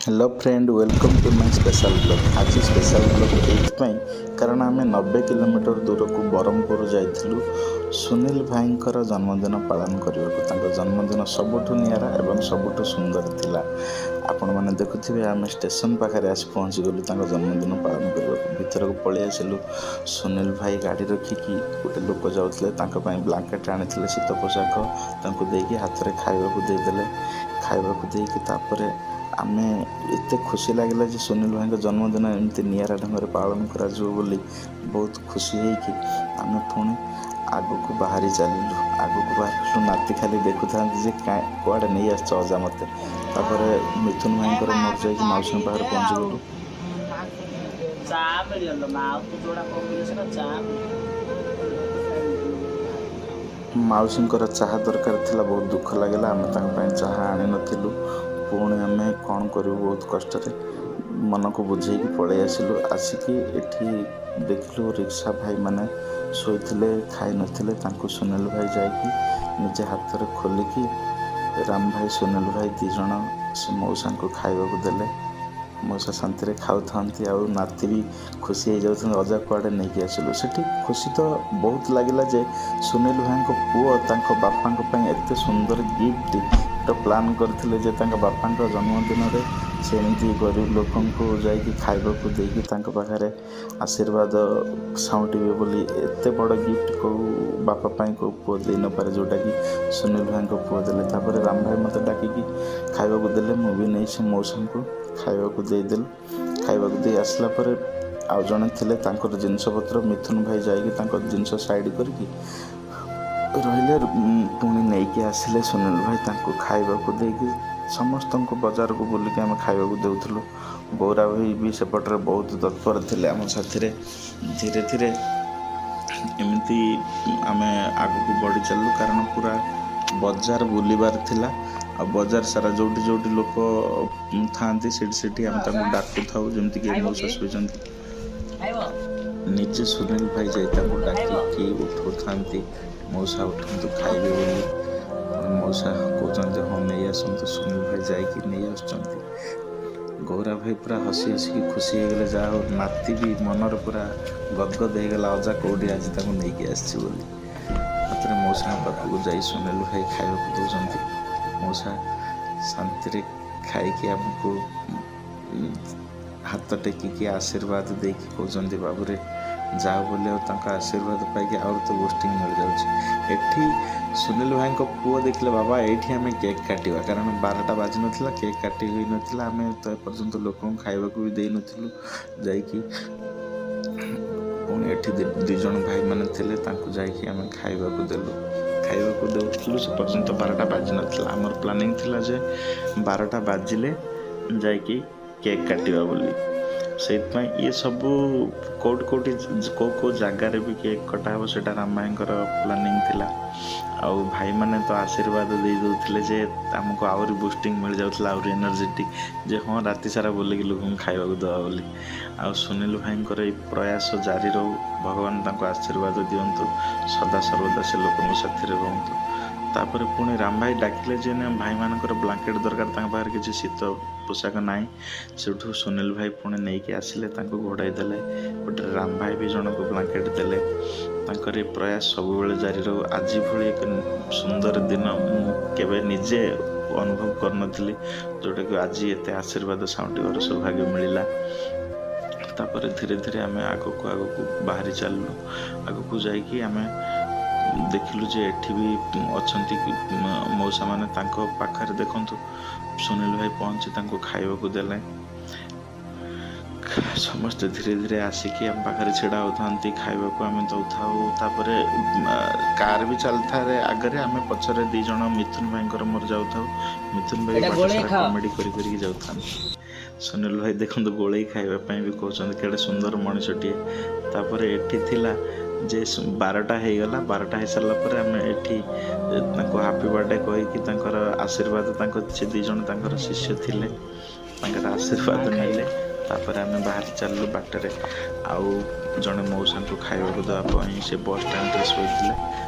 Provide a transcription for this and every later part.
Hello friend, welcome to my special vlog. ଆଜି special blog ଏଇଥିପାଇଁ, କାରଣ ଆମେ 90 କିଲୋମିଟର ଦୂରକୁ ବ୍ରହ୍ମପୁର ଯାଇଥିଲୁ ସୁନୀଲ ଭାଇଙ୍କର ଜନ୍ମଦିନ ପାଳନ କରିବାକୁ। ତାଙ୍କ ଜନ୍ମଦିନ ସବୁଠୁ ନିଆରା ଏବଂ ସବୁଠୁ ସୁନ୍ଦର ଥିଲା। ଆପଣମାନେ ଦେଖୁଥିବେ, ଆମେ ଷ୍ଟେସନ ପାଖରେ ଆସି ପହଞ୍ଚିଗଲୁ ତାଙ୍କ ଜନ୍ମଦିନ ପାଳନ କରିବାକୁ। ଭିତରକୁ ପଳେଇ ଆସିଲୁ। ସୁନୀଲ ଭାଇ ଗାଡ଼ି ରଖିକି ଗୋଟେ ଲୋକ ଯାଉଥିଲେ, ତାଙ୍କ ପାଇଁ ବ୍ଲାଙ୍କେଟ୍ ଆଣିଥିଲେ, ଶୀତ ପୋଷାକ ତାଙ୍କୁ ଦେଇକି ହାତରେ ଖାଇବାକୁ ଦେଇଦେଲେ। ଖାଇବାକୁ ଦେଇକି ତାପରେ ଆମେ ଏତେ ଖୁସି ଲାଗିଲା ଯେ ସୁନୀଲ ଭାଇଙ୍କ ଜନ୍ମଦିନ ଏମିତି ନିଆରା ଢଙ୍ଗରେ ପାଳନ କରାଯିବ ବୋଲି ବହୁତ ଖୁସି ହେଇକି ଆମେ ପୁଣି ଆଗକୁ ବାହାରି ଚାଲିଲୁ। ଆଗକୁ ବାହାରିଲୁ, ନାତି ଖାଲି ଦେଖୁଥାନ୍ତି ଯେ କୁଆଡ଼େ ନେଇ ଆସିଛ ଅଜା ମୋତେ। ତାପରେ ମିଥୁନ ଭାଇଙ୍କର ମୋର ଯାଇକି ମାଉସୀଙ୍କ ପାଖରେ ପହଞ୍ଚିଗଲୁ। ଚା ମିଳିଗଲା ମା, ଆଉ ତୁ ଯୋଉଟା କହୁଥିଲୁ ସେଟା ଚା। ମାଉସୀଙ୍କର ଚାହା ଦରକାର ଥିଲା। ବହୁତ ଦୁଃଖ ଲାଗିଲା, ଆମେ ତାଙ୍କ ପାଇଁ ଚାହା ଆଣିନଥିଲୁ। ପୁଣି ଆମେ କ'ଣ କରିବୁ, ବହୁତ କଷ୍ଟରେ ମନକୁ ବୁଝେଇକି ପଳେଇ ଆସିଲୁ। ଆସିକି ଏଠି ଦେଖିଲୁ ରିକ୍ସା ଭାଇମାନେ ଶୋଇଥିଲେ, ଖାଇନଥିଲେ। ତାଙ୍କୁ ସୁନୀଲ ଭାଇ ଯାଇକି ନିଜେ ହାତରେ ଖୋଲିକି, ରାମ ଭାଇ, ସୁନୀଲ ଭାଇ ଦୁଇ ଜଣ ସେ ମଉସାଙ୍କୁ ଖାଇବାକୁ ଦେଲେ। ମଉସା ଶାନ୍ତିରେ ଖାଉଥାନ୍ତି ଆଉ ନାତି ବି ଖୁସି ହେଇଯାଉଛନ୍ତି, ଅଜା କୁଆଡ଼େ ନେଇକି ଆସିଲୁ। ସେଠି ଖୁସି ତ ବହୁତ ଲାଗିଲା ଯେ ସୁନୀଲ ଭାଇଙ୍କ ପୁଅ ତାଙ୍କ ବାପାଙ୍କ ପାଇଁ ଏତେ ସୁନ୍ଦର ଗିଫ୍ଟ ପ୍ଲାନ୍ କରିଥିଲେ ଯେ ତାଙ୍କ ବାପାଙ୍କ ଜନ୍ମଦିନରେ ସେ ଏମିତି ଗରିବ ଲୋକଙ୍କୁ ଯାଇକି ଖାଇବାକୁ ଦେଇକି ତାଙ୍କ ପାଖରେ ଆଶୀର୍ବାଦ ସାଉଁଟିବେ ବୋଲି। ଏତେ ବଡ଼ ଗିଫ୍ଟ କେଉଁ ବାପା ପାଇଁ କେଉଁ ପୁଅ ଦେଇନପାରେ, ଯେଉଁଟାକି ସୁନୀଲ ଭାଇଙ୍କ ପୁଅ ଦେଲେ। ତାପରେ ରାମ ଭାଇ ମୋତେ ଡାକିକି ଖାଇବାକୁ ଦେଲେ। ମୁଁ ବି ନେଇ ସେ ମଉସାଙ୍କୁ ଖାଇବାକୁ ଦେଇଦେଲୁ। ଖାଇବାକୁ ଦେଇ ଆସିଲା ପରେ ଆଉ ଜଣେ ଥିଲେ, ତାଙ୍କର ଜିନିଷପତ୍ର ମିଥୁନ ଭାଇ ଯାଇକି ତାଙ୍କ ଜିନିଷ ସାଇଡ଼୍ କରିକି ରହିଲେ। ପୁଣି ନେଇକି ଆସିଲେ ସୁନୀଲ ଭାଇ ତାଙ୍କୁ ଖାଇବାକୁ ଦେଇକି। ସମସ୍ତଙ୍କୁ ବଜାରକୁ ବୁଲିକି ଆମେ ଖାଇବାକୁ ଦେଉଥିଲୁ। ଗୌରା ଭାଇ ବି ସେପଟରେ ବହୁତ ତତ୍ପର ଥିଲେ ଆମ ସାଥିରେ। ଧୀରେ ଧୀରେ ଏମିତି ଆମେ ଆଗକୁ ବଢ଼ି ଚାଲିଲୁ, କାରଣ ପୁରା ବଜାର ବୁଲିବାର ଥିଲା। ଆଉ ବଜାର ସାରା ଯେଉଁଠି ଯେଉଁଠି ଲୋକ ଥାଆନ୍ତି, ସେଠି ସେଠି ଆମେ ତାଙ୍କୁ ଡାକୁଥାଉ, ଯେମିତିକି ମଉସା ଶୋଇଛନ୍ତି। ଖାଇବ? ନିଜେ ସୁନୀଲ ଭାଇ ଯାଇ ତାଙ୍କୁ ଡାକିକି ଉଠଉଥାନ୍ତି, ମଉସା ଉଠନ୍ତୁ, ଖାଇବେ ବୋଲି। ପୁଣି ମଉସା କହୁଛନ୍ତି, ହଁ, ନେଇ ଆସନ୍ତୁ। ସୁନୀଲ ଭାଇ ଯାଇକି ନେଇ ଆସୁଛନ୍ତି। ଗୌରା ଭାଇ ପୁରା ହସି ହସିକି ଖୁସି ହେଇଗଲେ। ଯାହା ହଉ, ନାତି ବି ମନରେ ପୁରା ଗଦଗଦ ହେଇଗଲା, ଅଜା କେଉଁଠି ଆଜି ତାଙ୍କୁ ନେଇକି ଆସିଛି ବୋଲି। ତାପରେ ମଉସାଙ୍କ ପାଖକୁ ଯାଇ ସୁନୀଲ ଭାଇ ଖାଇବାକୁ ଦେଉଛନ୍ତି। ମଉସା ଶାନ୍ତିରେ ଖାଇକି ଆମକୁ ହାତ ଟେକିକି ଆଶୀର୍ବାଦ ଦେଇକି କହୁଛନ୍ତି, ବାବୁରେ, ଯାଅ ବୋଲି। ଆଉ ତାଙ୍କ ଆଶୀର୍ବାଦ ପାଇକି ଆହୁରି ତ ବୁଷ୍ଟିଂ ମିଳିଯାଉଛି। ଏଠି ସୁନୀଲ ଭାଇଙ୍କ ପୁଅ ଦେଖିଲେ, ବାବା, ଏଇଠି ଆମେ କେକ୍ କାଟିବା। କାରଣ 12ଟା ବାଜିନଥିଲା, କେକ୍ କାଟି ହୋଇନଥିଲା। ଆମେ ତ ଏପର୍ଯ୍ୟନ୍ତ ଲୋକଙ୍କୁ ଖାଇବାକୁ ବି ଦେଇନଥିଲୁ ଯାଇକି। ପୁଣି ଏଠି ଦୁଇ ଜଣ ଭାଇମାନେ ଥିଲେ, ତାଙ୍କୁ ଯାଇକି ଆମେ ଖାଇବାକୁ ଦେଲୁ। ଖାଇବାକୁ ଦେଉଥିଲୁ, ସେ ପର୍ଯ୍ୟନ୍ତ 12ଟା ବାଜିନଥିଲା। ଆମର ପ୍ଲାନିଂ ଥିଲା ଯେ 12ଟା ବାଜିଲେ ଯାଇକି କେକ୍ କାଟିବା ବୋଲି। ସେଇଥିପାଇଁ ଇଏ ସବୁ କେଉଁଠି କେଉଁଠି, କେଉଁ କେଉଁ ଜାଗାରେ ବି କେକ୍ କଟା ହେବ, ସେଇଟା ରାମ ଭାଇଙ୍କର ପ୍ଲାନିଂ ଥିଲା। ଆଉ ଭାଇମାନେ ତ ଆଶୀର୍ବାଦ ଦେଇ ଦେଉଥିଲେ ଯେ ଆମକୁ ଆହୁରି ବୁଷ୍ଟିଂ ମିଳିଯାଉଥିଲା, ଆହୁରି ଏନର୍ଜେଟିକ୍ ଯେ ହଁ, ରାତି ସାରା ବୁଲିକି ଲୋକଙ୍କୁ ଖାଇବାକୁ ଦେବା ବୋଲି। ଆଉ ସୁନୀଲ ଭାଇଙ୍କର ଏଇ ପ୍ରୟାସ ଜାରି ରହୁ, ଭଗବାନ ତାଙ୍କୁ ଆଶୀର୍ବାଦ ଦିଅନ୍ତୁ, ସଦା ସର୍ବଦା ସେ ଲୋକଙ୍କ ସାଥିରେ ରୁହନ୍ତୁ। ତାପରେ ପୁଣି ରାମ ଭାଇ ଡାକିଲେ ଯେ ନା, ଭାଇମାନଙ୍କର ବ୍ଲାଙ୍କେଟ୍ ଦରକାର, ତାଙ୍କ ପାଖରେ କିଛି ଶୀତ ପୋଷାକ ନାହିଁ। ସେଠୁ ସୁନୀଲ ଭାଇ ପୁଣି ନେଇକି ଆସିଲେ, ତାଙ୍କୁ ଘୋଡ଼ାଇ ଦେଲେ। ଗୋଟେ ରାମ ଭାଇ ବି ଜଣକୁ ବ୍ଲାଙ୍କେଟ୍ ଦେଲେ। ତାଙ୍କର ଏ ପ୍ରୟାସ ସବୁବେଳେ ଜାରି ରହୁ। ଆଜି ଭଳି ଏକ ସୁନ୍ଦର ଦିନ ମୁଁ କେବେ ନିଜେ ଅନୁଭବ କରିନଥିଲି, ଯେଉଁଟାକି ଆଜି ଏତେ ଆଶୀର୍ବାଦ ସାଉଁଟିବାର ସୌଭାଗ୍ୟ ମିଳିଲା। ତାପରେ ଧୀରେ ଧୀରେ ଆମେ ଆଗକୁ ଆଗକୁ ବାହାରି ଚାଲିଲୁ। ଆଗକୁ ଯାଇକି ଆମେ ଦେଖିଲୁ ଯେ ଏଠି ବି ଅଛନ୍ତି ମଉସାମାନେ। ତାଙ୍କ ପାଖରେ ଦେଖନ୍ତୁ, ସୁନୀଲ ଭାଇ ପହଞ୍ଚି ତାଙ୍କୁ ଖାଇବାକୁ ଦେଲେ। ସମସ୍ତେ ଧୀରେ ଧୀରେ ଆସିକି ଆମ ପାଖରେ ଛିଡ଼ା ହେଉଥାନ୍ତି, ଖାଇବାକୁ ଆମେ ଦେଉଥାଉ। ତାପରେ କାର୍ ବି ଚାଲିଥାଏ ଆଗରେ, ଆମେ ପଛରେ ଦୁଇ ଜଣ ମିଥୁନ ଭାଇଙ୍କର ମୋର ଯାଉଥାଉ। ମିଥୁନ ଭାଇ ଏଇଟା ବାଟ ଗୋଳେଇ ସାରା ଖାଅ। କମେଡ଼ି କରି କରିକି ଯାଉଥାନ୍ତି। ସୁନୀଲ ଭାଇ ଦେଖନ୍ତୁ, ଗୋଳେଇ ଖାଇବା ପାଇଁ ବି କହୁଛନ୍ତି। କେଡ଼େ ସୁନ୍ଦର ମଣିଷଟିଏ। ତାପରେ ଏଠି ଥିଲା ଯେ 12ଟା ହେଇଗଲା। 12ଟା ହେଇସାରିଲା ପରେ ଆମେ ଏଠି ତାଙ୍କୁ ହାପି ବାର୍ଥଡେ କହିକି ତାଙ୍କର ଆଶୀର୍ବାଦ, ତାଙ୍କ ସେ ଦୁଇ ଜଣ ତାଙ୍କର ଶିଷ୍ୟ ଥିଲେ, ତାଙ୍କର ଆଶୀର୍ବାଦ ନେଲେ। ତାପରେ ଆମେ ବାହାରି ଚାଲିଲୁ ବାଟରେ। ଆଉ ଜଣେ ମଉସାଙ୍କୁ ଖାଇବାକୁ ଦେବା ପାଇଁ, ସେ ବସ୍ ଷ୍ଟାଣ୍ଡରେ ଶୋଇଥିଲେ,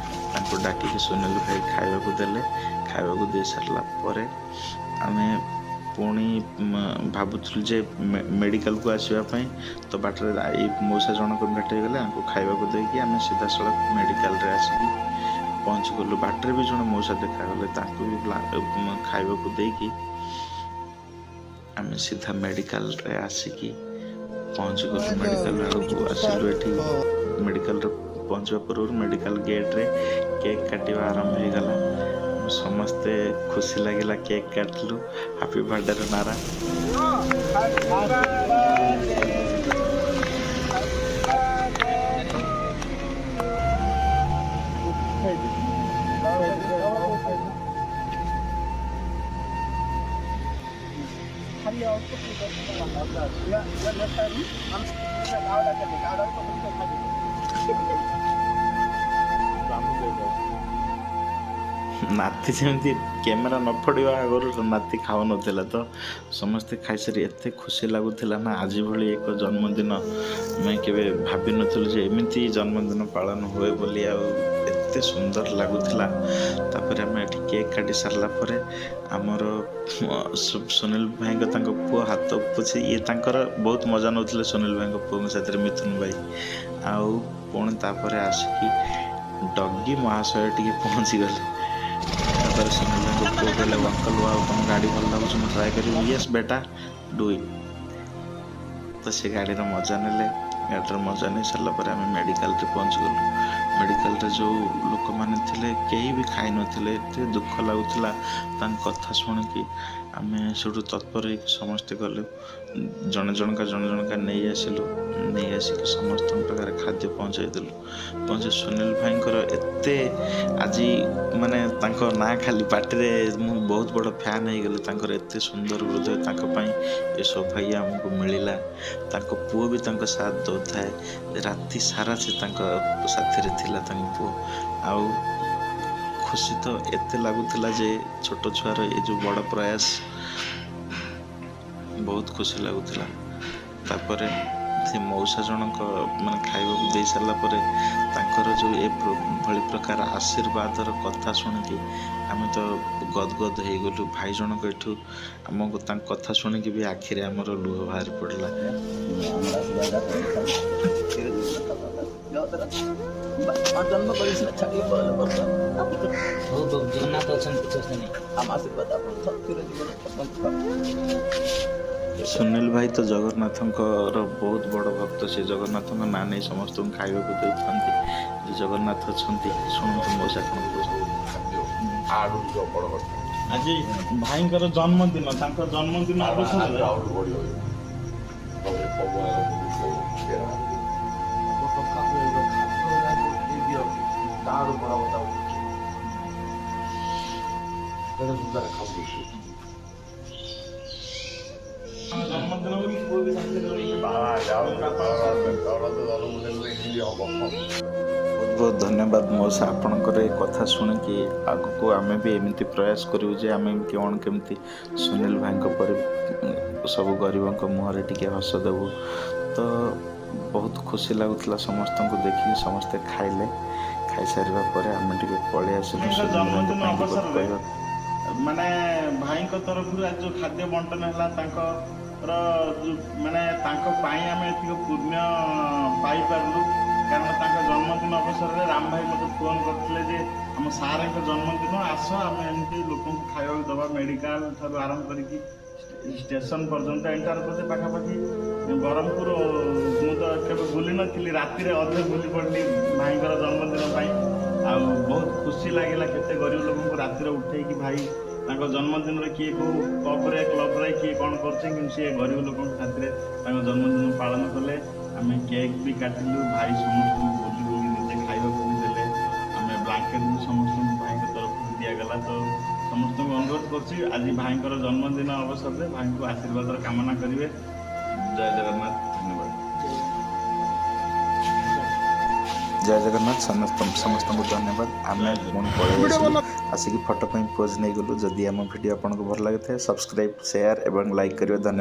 ତାଙ୍କୁ ଡାକିକି ସୁନୀଲ ଭାଇ ଖାଇବାକୁ ଦେଲେ। ଖାଇବାକୁ ଦେଇ ସାରିଲା ପରେ ଆମେ ପୁଣି ଭାବୁଥିଲୁ ଯେ ମେଡ଼ିକାଲକୁ ଆସିବା ପାଇଁ, ତ ବାଟରେ ଏଇ ମଉସା ଜଣକ ଭେଟ ହେଇଗଲେ। ଆଙ୍କୁ ଖାଇବାକୁ ଦେଇକି ଆମେ ସିଧାସଳଖ ମେଡ଼ିକାଲରେ ଆସିକି ପହଞ୍ଚିଗଲୁ। ବାଟରେ ବି ଜଣେ ମଉସା ଦେଖାଗଲେ, ତାଙ୍କୁ ବି ଖାଇବାକୁ ଦେଇକି ଆମେ ସିଧା ମେଡ଼ିକାଲରେ ଆସିକି ପହଞ୍ଚିଗଲୁ। ମେଡ଼ିକାଲ ବେଳକୁ ଆସିଲୁ। ଏଠି ମେଡ଼ିକାଲରେ ପହଞ୍ଚିବା ପୂର୍ବରୁ ମେଡ଼ିକାଲ ଗେଟ୍ରେ କେକ୍ କାଟିବା ଆରମ୍ଭ ହେଇଗଲା। ସମସ୍ତେ ଖୁସି ଲାଗିଲା, କେକ୍ କାଟିଲୁ, ହାପି ବାର୍ଥଡେର ନାରା। ନାତି ଯେମିତି କ୍ୟାମେରା ନ ଫୋଡ଼ିବା ଆଗରୁ ନାତି ଖାଉନଥିଲା। ତ ସମସ୍ତେ ଖାଇସାରି ଏତେ ଖୁସି ଲାଗୁଥିଲା ନା, ଆଜି ଭଳି ଏକ ଜନ୍ମଦିନ ଆମେ କେବେ ଭାବିନଥିଲୁ ଯେ ଏମିତି ଜନ୍ମଦିନ ପାଳନ ହୁଏ ବୋଲି, ଆଉ ଏତେ ସୁନ୍ଦର ଲାଗୁଥିଲା। ତାପରେ ଆମେ ଏଠି କେକ୍ କାଟି ସାରିଲା ପରେ ଆମର ସୁନୀଲ ଭାଇଙ୍କ ତାଙ୍କ ପୁଅ ହାତ ପୋଛି ଇଏ ତାଙ୍କର ବହୁତ ମଜା ନେଉଥିଲେ ସୁନୀଲ ଭାଇଙ୍କ ପୁଅଙ୍କ ସାଥିରେ ମିଥୁନ ଭାଇ। ଆଉ ପୁଣି ତାପରେ ଆସିକି ଡଗି ମହାଶୟ ଟିକେ ପହଞ୍ଚିଗଲେ। ତାପରେ ସୁନୀଲ ଭାଇଙ୍କ ପୁଅ କହିଲେ, ଅଙ୍କଲ, ଆଉ ତମ ଗାଡ଼ି ଭଲ ଲାଗୁଛି, ମୁଁ ଟ୍ରାଏ କରିବି? ୟେସ୍ ବେଟା, do ଇଟ୍। ତ ସେ ଗାଡ଼ିର ମଜା ନେଲେ। ଗାଡ଼ିର ମଜା ନେଇ ସାରିଲା ପରେ ଆମେ ମେଡ଼ିକାଲରେ ପହଞ୍ଚିଗଲୁ। ମେଡ଼ିକାଲରେ ଯେଉଁ ଲୋକମାନେ ଥିଲେ କେହି ବି ଖାଇନଥିଲେ, ଏତେ ଦୁଃଖ ଲାଗୁଥିଲା ତାଙ୍କ କଥା ଶୁଣିକି। ଆମେ ସେଠୁ ତତ୍ପର ହେଇକି ସମସ୍ତେ ଗଲୁ, ଜଣେ ଜଣକା ଜଣେ ଜଣକା ନେଇ ଆସିଲୁ। ନେଇ ଆସିକି ସମସ୍ତଙ୍କ ପାଖରେ ଖାଦ୍ୟ ପହଞ୍ଚାଇ ଦେଲୁ। ପହଞ୍ଚି ସୁନୀଲ ଭାଇଙ୍କର ଏତେ ଆଜି ମାନେ ତାଙ୍କ ନାଁ ଖାଲି ପାଟିରେ, ମୁଁ ବହୁତ ବଡ଼ ଫ୍ୟାନ୍ ହେଇଗଲି ତାଙ୍କର। ଏତେ ସୁନ୍ଦର ହୃଦୟ, ତାଙ୍କ ପାଇଁ ଏ ସୌଭାଗ୍ୟ ଆମକୁ ମିଳିଲା। ତାଙ୍କ ପୁଅ ବି ତାଙ୍କ ସାଥ ଦେଉଥାଏ, ରାତି ସାରା ସେ ତାଙ୍କ ସାଥିରେ ଥିଲା ତାଙ୍କ ପୁଅ। ଆଉ ଖୁସି ତ ଏତେ ଲାଗୁଥିଲା ଯେ ଛୋଟ ଛୁଆର ଏ ଯେଉଁ ବଡ଼ ପ୍ରୟାସ, ବହୁତ ଖୁସି ଲାଗୁଥିଲା। ତାପରେ ସେ ମଉସା ଜଣଙ୍କ ମାନେ ଖାଇବାକୁ ଦେଇ ସାରିଲା ପରେ ତାଙ୍କର ଯେଉଁ ଏ ଭଳି ପ୍ରକାର ଆଶୀର୍ବାଦର କଥା ଶୁଣିକି ଆମେ ତ ଗଦଗଦ ହେଇଗଲୁ। ଭାଇ ଜଣକ ଏଠୁ ଆମକୁ ତାଙ୍କ କଥା ଶୁଣିକି ବି ଆଖିରେ ଆମର ଲୁହ ବାହାରି ପଡ଼ିଲା। ଜନ୍ମ କରି ସିନା ଛାଡ଼ିକି ପଳେଇଲେ ବର୍ତ୍ତମାନ ହଉ ଜଗନ୍ନାଥ ଅଛନ୍ତି, କିଛି ଅସୁବିଧା ନାହିଁ। ଆମ ଆଶୀର୍ବାଦ ଆପଣ ଚିରଜୀବନ। ସୁନୀଲ ଭାଇ ତ ଜଗନ୍ନାଥଙ୍କର ବହୁତ ବଡ଼ ଭକ୍ତ। ସେ ଜଗନ୍ନାଥଙ୍କ ନାଁ ନେଇ ସମସ୍ତଙ୍କୁ ଖାଇବାକୁ ଦେଉଥାନ୍ତି ଯେ ଜଗନ୍ନାଥ ଅଛନ୍ତି। ଶୁଣନ୍ତୁ ମଉସା କ'ଣ କହୁଛନ୍ତି। ଆଜି ଭାଇଙ୍କର ଜନ୍ମଦିନ, ତାଙ୍କ ଜନ୍ମଦିନ ଅବସରରେ ଜନ୍ମଦିନ ବୋଲି ପୁଅ ବି ସାଥିରେ ରହିକି ବହୁତ ବହୁତ ଧନ୍ୟବାଦ ମଉସା। ଆପଣଙ୍କର ଏ କଥା ଶୁଣିକି ଆଗକୁ ଆମେ ବି ଏମିତି ପ୍ରୟାସ କରିବୁ ଯେ ଆମେ କ'ଣ କେମିତି ସୁନୀଲ ଭାଇଙ୍କ ପରି ସବୁ ଗରିବଙ୍କ ମୁହଁରେ ଟିକେ ହସ ଦେବୁ। ତ ବହୁତ ଖୁସି ଲାଗୁଥିଲା ସମସ୍ତଙ୍କୁ ଦେଖିକି। ସମସ୍ତେ ଖାଇଲେ, ଖାଇସାରିବା ପରେ ଆମେ ଟିକେ ପଳେଇ ଆସିଲୁ ସୁନୀଲ ଭାଇଙ୍କ ପାଇଁ ବହୁତ କହିବା ମାନେ ଭାଇଙ୍କ ତରଫରୁ ଆଜି ଯେଉଁ ଖାଦ୍ୟ ବଣ୍ଟନ ହେଲା, ତାଙ୍କର ମାନେ ତାଙ୍କ ପାଇଁ ଆମେ ଏତିକି ପୁଣ୍ୟ ପାଇପାରିଲୁ। କାରଣ ତାଙ୍କ ଜନ୍ମଦିନ ଅବସରରେ ରାମ ଭାଇ ମୋତେ ଫୋନ୍ କରିଥିଲେ ଯେ ଆମ ସାର୍ଙ୍କ ଜନ୍ମଦିନ, ଆସ ଆମେ ଏମିତି ଲୋକଙ୍କୁ ଖାଇବାକୁ ଦେବା, ମେଡ଼ିକାଲ ଠାରୁ ଆରମ୍ଭ କରିକି ଷ୍ଟେସନ ପର୍ଯ୍ୟନ୍ତ, ଏଣ୍ଟାୟାର ବୋଧେ ପାଖାପାଖି ବ୍ରହ୍ମପୁର। ମୁଁ ତ କେବେ ବୁଲି ନଥିଲି, ରାତିରେ ଅଧେ ବୁଲି ପଡ଼ିଲି ଭାଇଙ୍କର ଜନ୍ମଦିନ ପାଇଁ। ଆଉ ବହୁତ ଖୁସି ଲାଗିଲା କେତେ ଗରିବ ଲୋକଙ୍କୁ ରାତିରେ ଉଠେଇକି ଭାଇ ତାଙ୍କ ଜନ୍ମଦିନରେ, କିଏ କେଉଁ ପବ୍ରେ କ୍ଲବରେ କିଏ କ'ଣ କରୁଛି, କିନ୍ତୁ ସିଏ ଗରିବ ଲୋକଙ୍କ ସାଥିରେ ତାଙ୍କ ଜନ୍ମଦିନ ପାଳନ କଲେ। ଆମେ କେକ୍ ବି କାଟିଲୁ, ଭାଇ ସମସ୍ତଙ୍କୁ ବୁଲି ବୁଲି ନିଜେ ଖାଇବାକୁ ବି ଦେଲେ। ଆମେ ବ୍ଲାଙ୍କେଟ୍ ବି ସମସ୍ତଙ୍କୁ ଭାଇଙ୍କ ତରଫରୁ ଦିଆଗଲା। ତ ସମସ୍ତଙ୍କୁ ଅନୁରୋଧ କରୁଛି, ଆଜି ଭାଇଙ୍କର ଜନ୍ମଦିନ ଅବସରରେ ଭାଇଙ୍କୁ ଆଶୀର୍ବାଦର କାମନା କରିବେ। ଜୟ ଜଗନ୍ନାଥ, ଧନ୍ୟବାଦ। ଜୟ ଜଗନ୍ନାଥ, ସମସ୍ତଙ୍କୁ ଧନ୍ୟବାଦ। ଆମେ ପୁଣି ପଳେଇ ଆସିଲୁ, ଆସିକି ଫଟୋ ପାଇଁ ପୋଜ୍ ନେଇଗଲୁ। ଯଦି ଆମ ଭିଡ଼ିଓ ଆପଣଙ୍କୁ ଭଲ ଲାଗିଥାଏ, ସବସ୍କ୍ରାଇବ୍, ସେୟାର ଏବଂ ଲାଇକ୍ କରିବେ। ଧନ୍ୟବାଦ।